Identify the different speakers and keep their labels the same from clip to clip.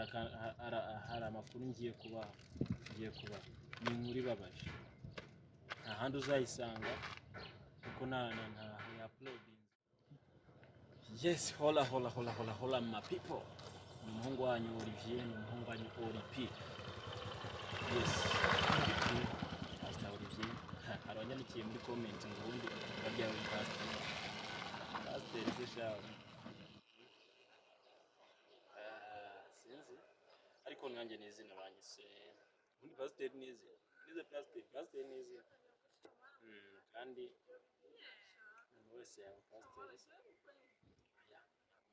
Speaker 1: Hari amakuru ngiye kubaha, ni inkuru ibabaje, nta handi uzayisanga kuko nta ya uploading. Yes, hola hola hola hola hola my people, ni umuhungu wanyu Olivier, ni umuhungu wanyu Oli P. Yes, Olivier, Pastor Olivier. Hari abanyandikiye muri comment ngo ubundi barya uri pastor. Pastor se shawe. Sinzi. Ariko nanjye ni izina banyise. Ubundi pastor ni izina. Nize pastor, pastor ni izina. Kandi umuntu wese yaba pastor. Oya,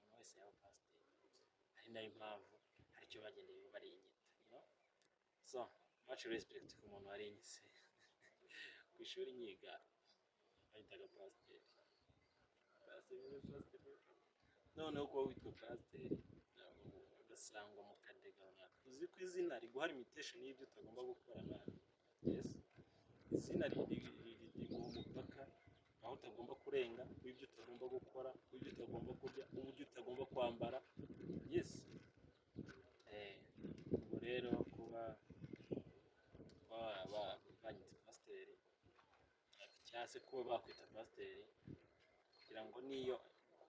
Speaker 1: umuntu wese yaba pastor. Ari nayo mpamvu hari icyo bagendeye barinyita, you know? So, much respect ku muntu warinyise. Ku ishuri nyiga bahitaga pasiteri. Pasiteri, pasiteri. Noneho kuba witwa pasiteri ugasangwa mu kadega runaka. Uzi ko izina riguha limitation y'ibyo utagomba gukora nabi. Yes. Izina riguha umupaka aho utagomba kurenga, w'ibyo utagomba gukora, w'ibyo utagomba kurya, uburyo utagomba kwambara. Yes. Ubwo rero kuba banyita pasiteri cyangwa se kuba bakwita pasiteri, kugira ngo niyo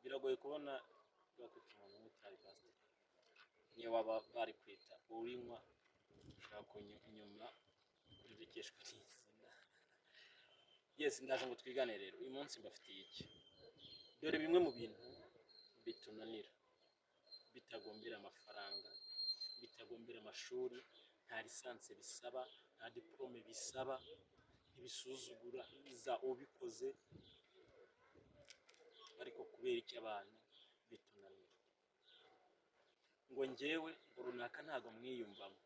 Speaker 1: biragoye kubona bakwita umuntu umwe utari pasiteri, niyo baba bari kwita urinywa ushobora inyuma kuribikeshwa n'izina. Yes, ndaje ngo twigane rero uyu munsi mbafitiye iki. Dore bimwe mu bintu bitunanira, bitagombera amafaranga, bitagombera amashuri, nta lisansi bisaba, nta diplome bisaba, ntibisuzugura iza ubikoze, ariko kubera iki abantu bitunanira? Ngo njyewe ngo runaka ntago mwiyumvamo,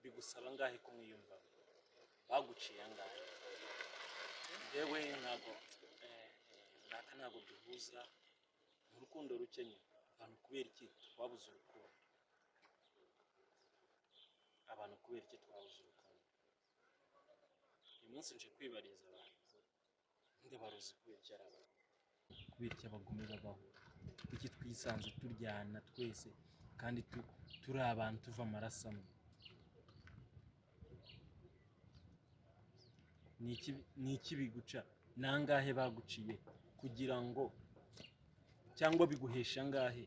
Speaker 1: bigusaba angahe kumwiyumvamo? Baguciye angahe? Njyewe ntago runaka ntago duhuza mu rukundo rukenye. Abantu kubera iki twabuze urukundo? Abantu kubera iki twabuze urukundo? Uyu munsi nje kwibariza abantu, ndabaruzi kubera iki ari abantu, kubera iki abagome babaho, kuki twisanze turyana twese kandi turi abantu tuva amaraso amwe? Ni iki biguca? Ni angahe baguciye kugira ngo, cyangwa biguhesha angahe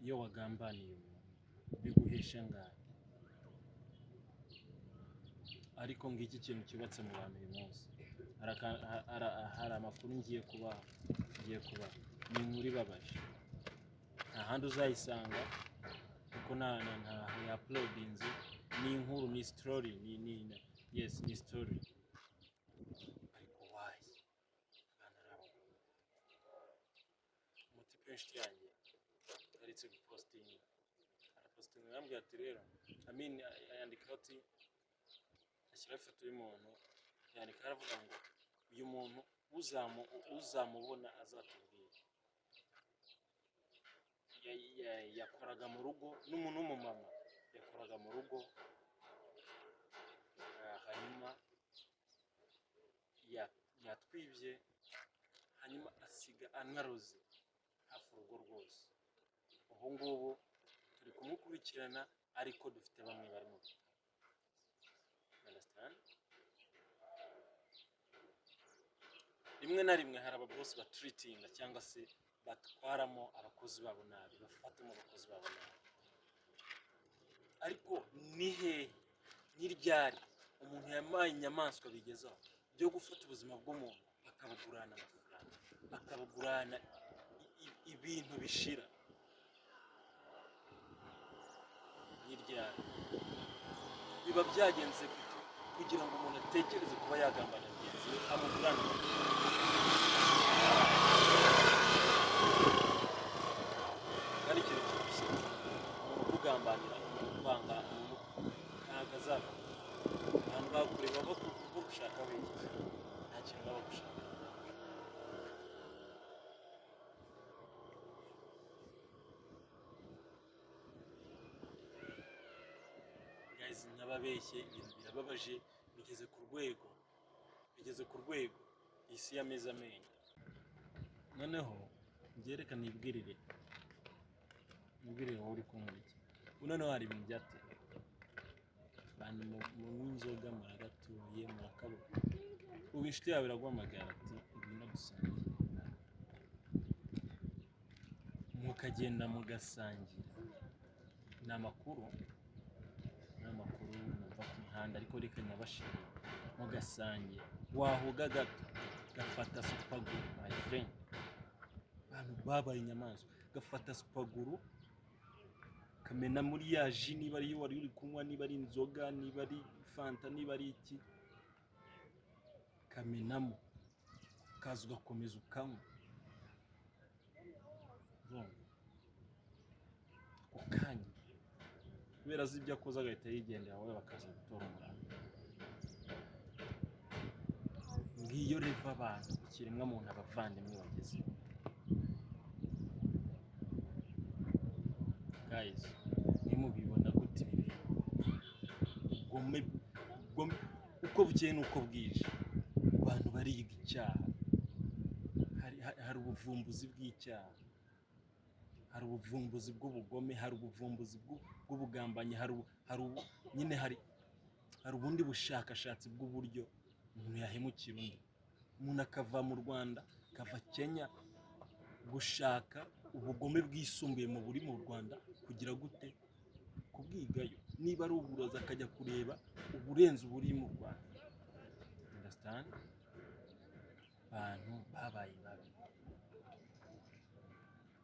Speaker 1: iyo wagambaniye umuntu? Biguhesha angahe? Ariko ngiki kintu cyubatse mu bantu uyu munsi. Hari amakuru ngiye kubaha, ni inkuru ibabaje, nta handi uzayisanga kuko nta ya uploadinze. Ni inkuru, ni story, ni yes, ni story. Ariko why abantu ari abagome? Umutipe w'inshuti yanjye yaretse gupostinga, arapostinga arambwira ati rero Amin, yandikaho ati, ashyiraho ifoto y'umuntu, yandika aravuga ngo uyu muntu uzamubona azatubwira. Yakoraga mu rugo n'umuntu w'umumama, yakoraga mu rugo, hanyuma yatwibye, hanyuma asiga anaroze hafi urugo rwose. Ubu ngubu turi kumukurikirana, ariko dufite bamwe bari mu bitaro. Understand? Rimwe na rimwe hari ababosi batreatinga cyangwa se batwaramo abakozi babo nabi, bafatamo abakozi babo nabi. Ariko ni hehe, ni ryari umuntu yamaye inyamaswa bigezaho byo gufata ubuzima bw'umuntu akabugurana amafaranga, akabugurana ibintu bishira? Ni ryari biba byagenze gute kugira ngo umuntu atekereze kuba yagambana mugenzi we amugurana amafaranga? Kandi ikintu kigusetsa, umuntu ukugambanira, umuntu ukwanga, umuntu ntabwo azava. Abantu bakureba bagushaka iki? Nta kintu baba bagushaka. Guys, nababeshye, ibintu birababaje, bigeze ku rwego, bigeze ku rwego isi yameze amenyo. Noneho njyerekane ibwirire wowe uri kunkurikira. Noneho hari ibintu byateye abantu munywa inzoga, muragatuye, murakabura. Ubu inshuti yawe iraguhamagara ati: "Ngwino dusangire," mukagenda mugasangira. Ni amakuru numva ku mihanda, ariko reka nyabashimire. Mugasangira, wahuga gato gafata super glue. My friend, abantu babaye inyamaswa. Gafata super glue, kamena muri ya jus, niba ariyo wari uri kunywa, niba ari inzoga, niba ari Fanta, niba ari iki, kamenamo, kaza ugakomeza ukanywa. Urumva? Ako kanya, kubera azi ibyo akoze, agahita yigendera, wowe bakaza gutora umurambo. Ngiyo level abantu, ikiremwamuntu, abavandimwe bagezeho. Guys, nimubibona gute ibi bintu? Ubugome, ubugome, uko bukeye n'uko bwije abantu bariga icyaha. Hari ubuvumbuzi bw'icyaha, hari ubuvumbuzi bw'ubugome, hari ubuvumbuzi bw'ubugambanyi, hari nyine hari ubundi bushakashatsi bw'uburyo umuntu yahemukira undi. Umuntu akava mu Rwanda, akava Kenya gushaka ubugome bwisumbuye mu buri mu Rwanda, kugira gute? Kubwigayo. Niba ari uburozi, akajya kureba uburenze uburi mu Rwanda. Understand? Abantu babaye babi,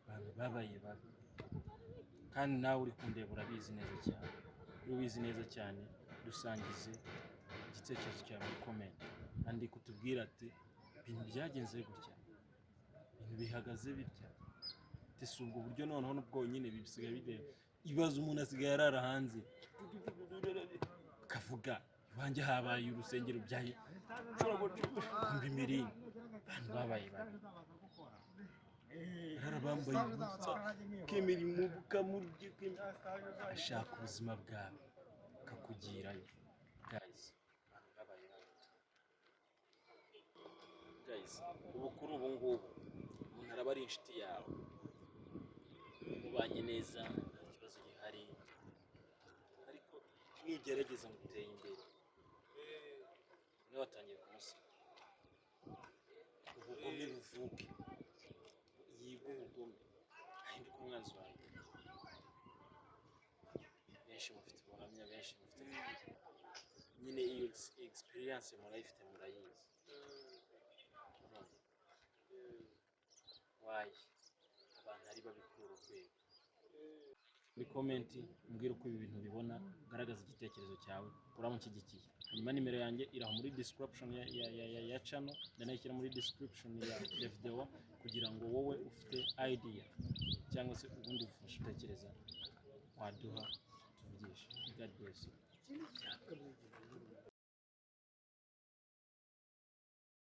Speaker 1: abantu babaye babi. Kandi nawe uri kundeba urabizi neza cyane. Iyo ubizi neza cyane, dusangize igitekerezo cyawe muri comment, andika utubwire ati: "Ibintu byagenze gutya, ibintu bihagaze bitya." Ese ubwo buryo noneho bwonyine bisigaye bideba ibibazo? Umuntu asigaye arara hanze, akavuga: "Iwanjye habaye urusengero byaye kumva imiringa." Abantu babaye babi, barara bambaye ubusa, kemera imubu kamurya, ashaka ubuzima bwawe kakugirayo. Guys, abantu babaye babi. Guys, ubu kuri ubu ngubu umuntu araba ari inshuti yawe, mubanye neza, nta kibazo gihari, ariko nugerageza ngo uteye imbere, niwe watangiye kumusiga. Ubugome buvuke, yiga ubugome, ahinduka umwanzi wawe. Benshi mufite ubuhamya, benshi mufite nyine iyo experience, murayifite, murayizi. Urumva? Why abantu ari babi kuri uru rwego? Muri comment umbwire uko ibi bintu bibona, ugaragaza igitekerezo cyawe uramunshyigikiye. Hanyuma nimero yanjye iri aho muri description ya channel, ndanayishyira muri description ya video, kugira ngo wowe ufite idea cyangwa se ubundi bufasha utekereza waduha, tuvugishe. God bless you.